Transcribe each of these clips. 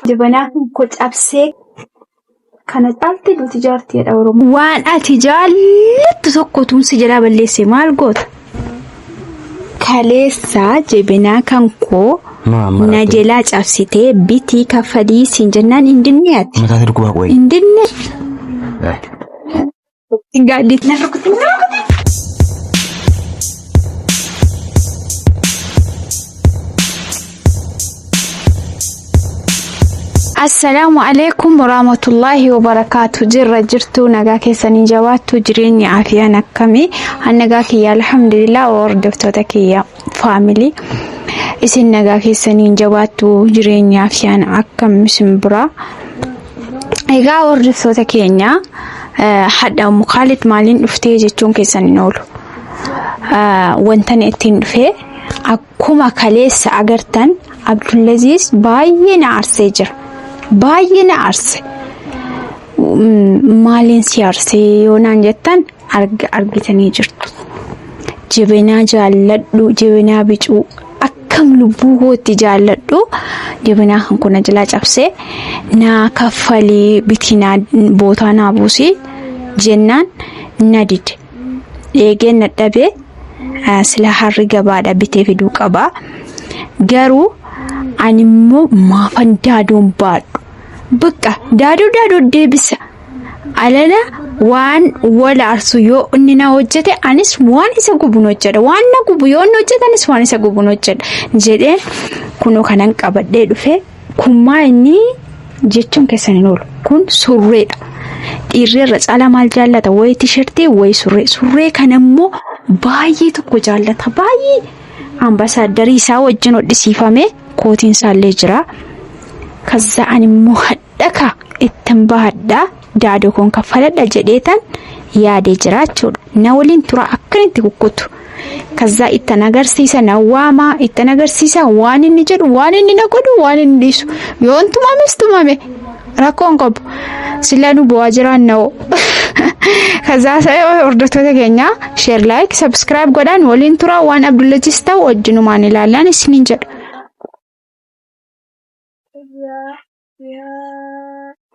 Jabanaa koo cabsee kana caalti duuti jaartii jedha Oromoo. Waan ati jaallattu tokko utuun si jalaa balleesse maal goota? Kaleessa jabinaa kan koo na jalaa cabsitee bitii kaffalii siin jennaan hin dinne ati. Mataa dhukkubaa qoyi. Hin dinne. Gaaddit na rukutin na rukutin. Assalaamu alaikum warahmatullaahi wabarakaatu. Jirra jirtu nagaa keessanii jabaattu jireenyi afiyaan akkamii an nagaa kiyya alhamdulillah hordoftoota kiyya faamilii isin nagaa keessanii jabaattu jireenyi afiyaan akkam isin biraa. Egaa hordoftoota keenya hadha Ummu Khaalid maaliin dhuftee jechuun keessan hin oolu. Wantan ittiin dhufee akkuma kaleessa agartan Abdullaziz baay'ee na aarsee jira. Baay'ee na aarse. Maaliin si aarsee yoo naan jettan argitanii jirtu. Jabinaa jaalladhu, jabinaa bicuu akkam lubbuu kootti jaalladhu jabinaa kan kun na jalaa cabsee naa kaffalii bitii naa bootaa naa buusii jennaan na dide. Eegeen na dhabee sila harri gabaadha bitee fiduu qaba. Garuu ani immoo maafan daadoon baadhu. Bakka daadoo daadoo deebisa. Alala waan wal aarsu yoo inni na hojjete anis waan isa gubu hojjedha. Waan na gubu yoo inni hojjete anis waan isa gubu hojjedha. Jedheen kunoo kanan qabadhee dhufe kun maa inni jechuun keessan hin oolu. Kun surreedha. Dhiirri irra caalaa maal jaallata? Wayi tishertii wayi surree. Surree kana immoo baay'ee tokko jaallata. Baay'ee ambasaaddarii isaa wajjin hodhisiifamee kootiin isaallee jira. Kaza ani immoo hadhaka ittiin bahadha daadoo koon kaffaladha jedheetan yaadee jira jechuudha. Na waliin tura akkan itti kukkutu. Kaza ittan agarsiisa na waama ittan agarsiisa waan inni jedhu waan inni na godhu waan inni dhiisu yoon tumames tumame rakkoon qabu sila nu bu'aa jiraan na'o. Kaza hordoftoota keenya share like subscribe godhaan waliin tura waan Abdullaziz ta'u wajjinumaan ilaallaan isiniin jedha.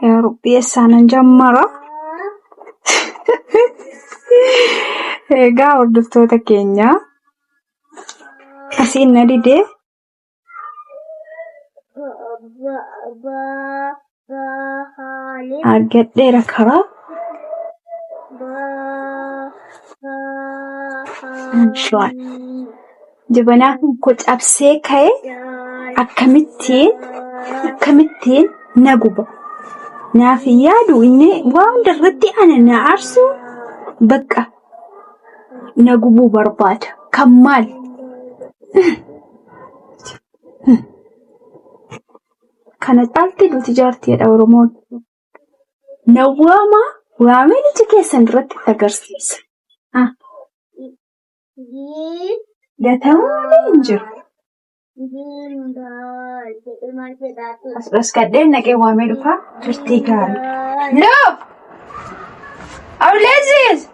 Yaa Rabbi eessaanan jammara. Egaa hordoftoota keenya asiin na didee argadheera karaa. Jabanaa kun koo cabsee ka'e akkamittiin akkamittiin na guba. Naaf hin yaadu inni waa hunda irratti ana na aarsu bakka na gubuu barbaada. Kan maal? Kana caalti duuti jaartii jedha Oromoon. Na waamaa waameen ija keessan duratti agarsiisa. Gatamuu malee hin jiru. As dhoskadheen naqee waamee dhufaa turtii gaarii. No! Ableziz!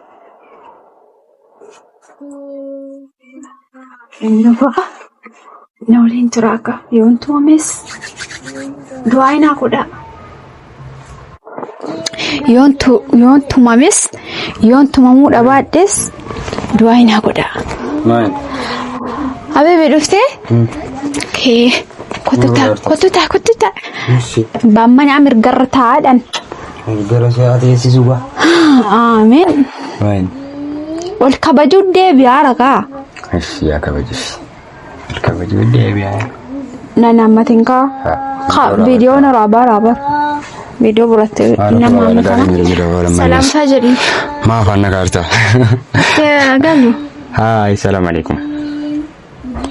Inni dhufaa. Na waliin tura akka yoon tumames du'aa inaa godhaa. Yoon yoon tumames yoon tumamuu dhabaadhes du'aa inaa godhaa. Maal? Abeebe dhuftee? Kee kottu taa kottu taa kottu taa. Abbaan manaa mirgarra taa'aadhaan. Gara si'aa teessisuu ba. Amiin. Maal? Ol kabajuu deebi'aa ragaa. Ishi yaa kabajus. Ol kabajuu deebi'aa. Nan hammatin kaa. Kaa viidiyoo na raabaa raabaa. Viidiyoo biratti nama hammatana. Salaamtaa jedhi. Maa afaan na kaartaa? Galu. Haay, salaam alaikum.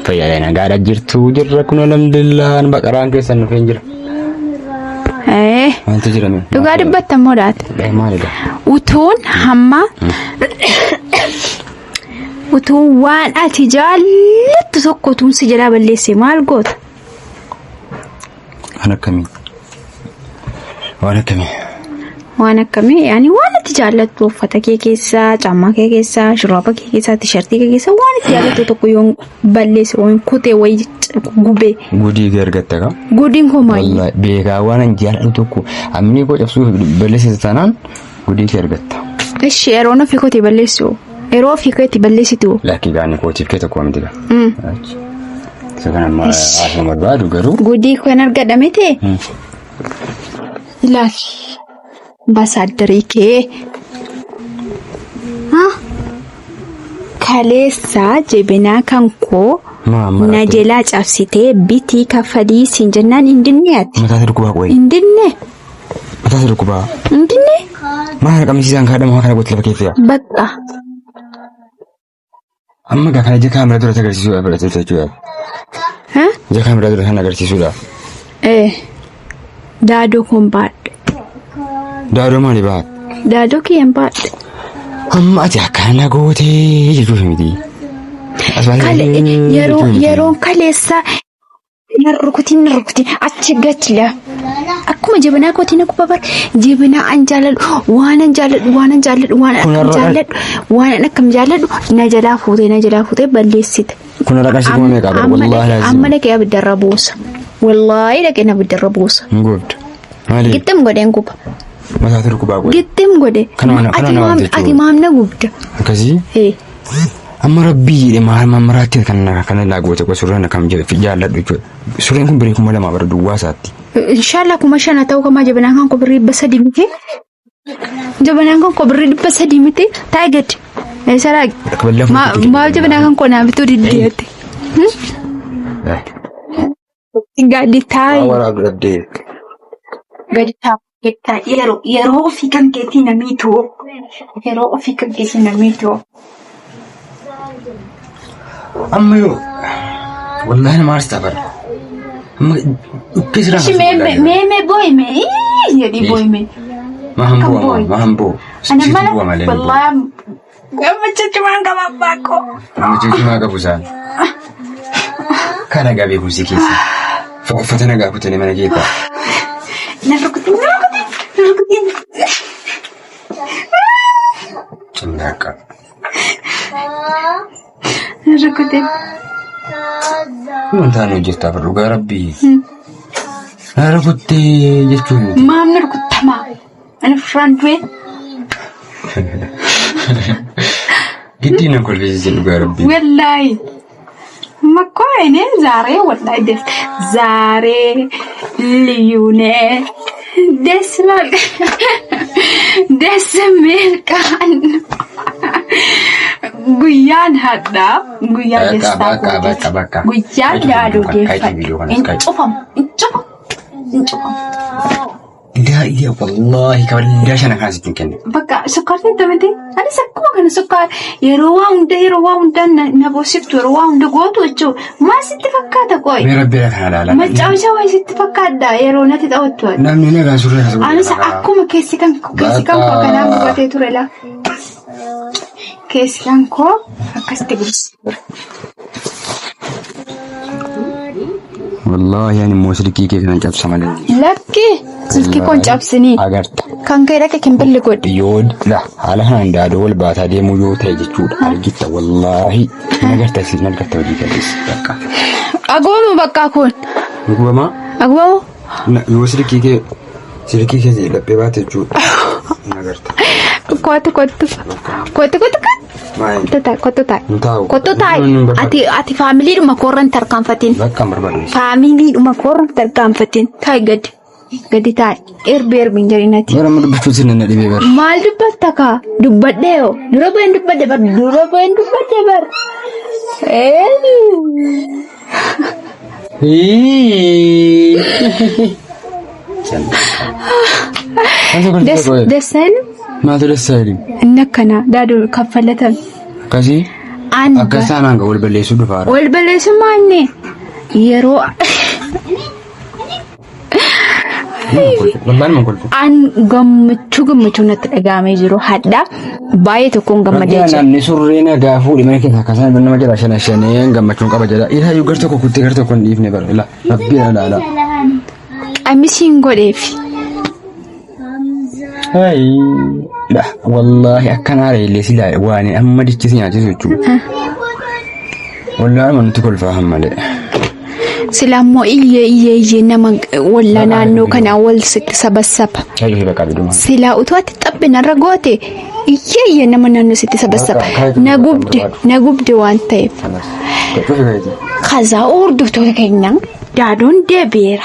Fayyaa nagaadha jirtu jirra kun alhamdulillah baqaraan keessan dhufeen jira. Maaltu jira mee? Dhugaa dubbatta immoo daate. Maalidha? Utuun hamma utuu waan ati jaallattu tokko utuun si jalaa balleesse maal goota? Waan akkamii? Waan akkamii? Waan akkamii yaani waan itti jaallattu uffata kee keessaa, caammaa kee keessaa, shurraaba kee keessaa, tishartii kee keessaa waan itti jaallattu tokko yoon balleesse waan kutee wayii gubee. Gudii kee argatta kaa. Gudiin koo maali? Wallaahi beekaa waan an jaalladhu tokko amni koo cabsuuf balleessite taanaan gudii kee argatta. Ishi yeroon ofii kootii balleessu yeroo ofii keetti balleessitu. Lakkii gaanii kootiif kee tokko miti gaa. Isa kana amma haasuma barbaadu garuu. Gudii kan argadha miti. Ilaali. Ambaasaaddarii kee. Kaleessa jebinaa kan koo Maa na maratte. jalaa cabsitee bitii kaffalii siin jennaan hin dinne ati. Mataa si dhukkubaa qoyi. Hin dinne. Mataa si dhukkubaa. Hin dinne. Maal qabsiisaan kaadhama kana gooti lafa keessaa. Bakka. Amma gaa kana ija kaameraa duratti agarsiisuudhaaf fudhatee jechuudha. Ha? Ija kaameraa dura kan agarsiisuudhaaf. Eh. Daadoo koon baadhe. Daadoo maali baat? Daadoo kiyyaan baadhe. Amma ati akkana gootee jechuuf miti. As baatee Kale yeroo jechuuf miti. yeroon kaleessa Na rukutiin na rukutiin achi gachi laa. Akkuma jabanaa kootiin akkuma bar jabanaa an jaaladhu waan an jaaladhu waan an jaaladhu waan an Kun akkam har'a- jaaladhu waan an akkam jaaladhu na jalaa fuutee na jalaa fuutee balleessite. Kun har'a qarshii kuma meeqa bara? Amma Wallaahi dhaqee laazim. amma dhaqee abiddarra buusa. Wallaahi dhaqee na abiddarra buusa. Hin gubdu. Maali? Gixxim godheen guba. Mataatu dhukkubaa qoyi. Gixxim godhe. Kana mana- kana Ati nama maam jechuudha. ati maam na gubda. Akkasii? Ee. Amma rabbii jedhe maal mammaraatti kan kana naa goote qofa surreen akkam jedhe jaalladhu jechuudha. Surreen kun birrii 2000 bara duwwaa isaatti. Inshallah 5000 ta'uu kamaa jabanaan kan koo birrii 300 miti. Jabanaan kan koo birrii 300 miti. Taa'e gadi. Eessa raagi? Kaballaa fuuldura Maal jabanaa kan koo naa bituu diddeetti. Gadi taa'i. Waa waraabdu dhabdee. Gadi taa'i. Gadi taa'i. Yeroo yeroo ofii kan keetii namii too. Yeroo ofii kan keetii namii too. Amma yoo wallaahi nama aarsitaa bara. Amma dhukkee siraa Ishi mee mee mee mee boo'i mee ii jedhii boo'i mee. Maa hamboo Kan boo'i. maa hamboo. Ana Situ mala bu'a malee hin bu'u. wallaahi gammachuu cimaan qaba abbaa koo. Gammachuu cimaa qabu isaan. Kana qabee kuusii keessa. Uffata nagaa kutanii mana keessa. Na rukutin na rukutin na rukutin. Cimdaaqa. Na rukutin. Wanta ani hojjettaa bar dhugaa rabbii. Na rukuttee jechuun miti. Maam na rukuttamaa. Ani furaan du'e. Giddii na kolfisiise dhugaa rabbii. Wallaahi. Makkoo እኔ ዛሬ ወላሂ ደስ ዛሬ ልዩ ነህ። ደስ ይላል። ደስ የሚል ቀን guyyaan hadhaa guyyaa Bakka, destaa bakka, kootiiti. bakka, bakka. Guyyaan Kaayiti yaaduu viidiyoo kana, kaayiti viidiyoo deeffadhu. kanas, Hin kaayiti. cufamu, hin cufamu, hin cufamu. Daa'ii wallaahi kaballaa shana kana sitti hin kenne. Bakka sukkaartiin tamate anis akkuma kana sukkaar yeroo waa hunda yeroo waa hunda na boosiftu yeroo waa hunda gootu jechuudha. Maal sitti fakkaata qoy? Mee rabbi kana ilaala. Maccaawisa wayii sitti fakkaadha yeroo natti taphattu ati. Namni nagaa surree kana Anis akkuma keessi kan koo kanaan Bakka. gubatee ture laa. Keessi kan koo akkasitti gubatee ture. Wallaahi ani immoo silkii kee kanan cabsa malee. Lakki silkii koon cabsinii. Agarta. Kan kee dhaqe kimbilli godhi. Yoo la haala kanaan daadoo wal baataa deemuu yoo ta'e jechuudha. Argitta wallaahi. Hin agarta si hin agarta hojii kaleessa. Bakka. Agoomu bakka kun. Gubamaa. Agoomu. Yoo silkii kee laphee baate jechuudha. Hin agarta. Kottu kottu. Kottu kottu kottu. Maal? Kottu taa'i kottu taa'i. Hin taa'u. Kottu taa'i. Hin barbaadu. Ati faamiliidhuma koorra hin tarkaanfatin. Bakka hin barbaadu. Faamiliidhuma koorra hin tarkaanfatin. Taa'i gadi. Gadi taa'i. Erbi erbi hin jedhin ati. Bara amma dubbachuu sin na dhibee bara. Maal dubbatta kaa? Dubbadhee hoo? Dura bu'een dubbadhe bar. Dura bu'een dubbadhe bar. ደስ አይልም? Maaltu ደስ አይልም? Inni akkana daaduu kaffalatan. Akkasii An akkas taanaan wal balleessuu dhufaara. wal balleessummaa inni yeroo Wallahi nama kolfu. an gammachuu gammachuu natti dhaga'amee jiru hadha baay'ee tokkoon gammadee Rabbi jira. namni surree nagaa fuudhe mana keessa akkasaan nama jala shana shaneen gammachuun qaba jedha. Ilaa iyyuu gar tokko kuttee gar tokko hin dhiifne bara. Ilaa rabbi ilaa ilaa. Qamisiin godheef. Hayi. Wallaahi akkan aara illee silaa waan amma dichisi nyaachisu jechuudha. Wallaahi nutti kolfaa hammalee. Silaa immoo iyyee iyyee iyyee nama wallaa naannoo kanaa wal sitti sabassaba. Hayi bakka biduma. Silaa utuu ati xabbinarra goote iyyee iyyee nama naannoo sitti sabassaba. Na gubde na gubde waan ta'eef. Kazaa hordoftoota keenya daadoon deebi'eera.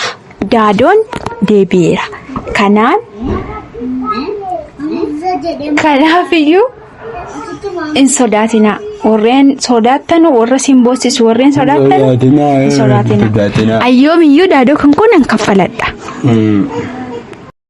Daadoon deebi'eera. Kanaan kanaafiyyuu hin sodaatinaa. Warreen sodaattan warra siin boosisu warreen sodaattan hin sodaatinaa. Ayyoomiyyuu daadoo kan kun nan kaffaladha.